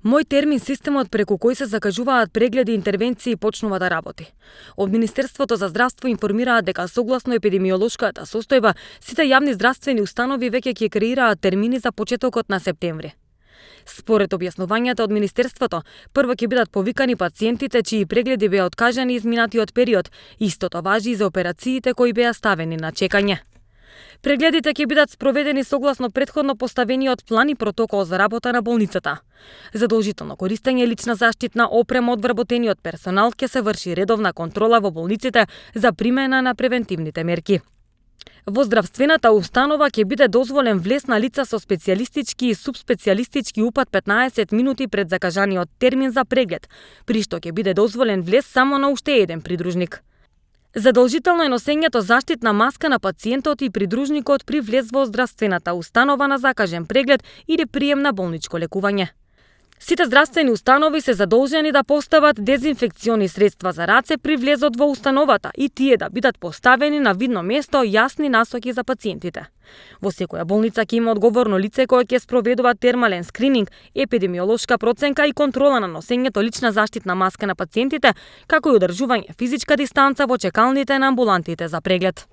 Мој термин системот преку кој се закажуваат прегледи и интервенции почнува да работи. Од Министерството за здравство информираат дека согласно епидемиолошката состојба, сите јавни здравствени установи веќе ќе креираат термини за почетокот на септември. Според објаснувањата од Министерството, прво ќе бидат повикани пациентите чии прегледи беа откажани изминатиот период, истото важи и за операциите кои беа ставени на чекање. Прегледите ќе бидат спроведени согласно претходно поставениот план и протокол за работа на болницата. Задолжително користење лична заштитна опрема од вработениот персонал ќе се врши редовна контрола во болниците за примена на превентивните мерки. Во здравствената установа ќе биде дозволен влез на лица со специјалистички и субспецијалистички упат 15 минути пред закажаниот термин за преглед, при што ќе биде дозволен влез само на уште еден придружник. Задолжително е носењето заштитна маска на пациентот и придружникот при влез во здравствената установа на закажен преглед или прием на болничко лекување. Сите здравствени установи се задолжени да постават дезинфекциони средства за раце при влезот во установата и тие да бидат поставени на видно место, јасни насоки за пациентите. Во секоја болница ќе има одговорно лице кое ќе спроведува термален скрининг, епидемиолошка проценка и контрола на носењето лична заштитна маска на пациентите, како и одржување физичка дистанца во чекалните на амбулантите за преглед.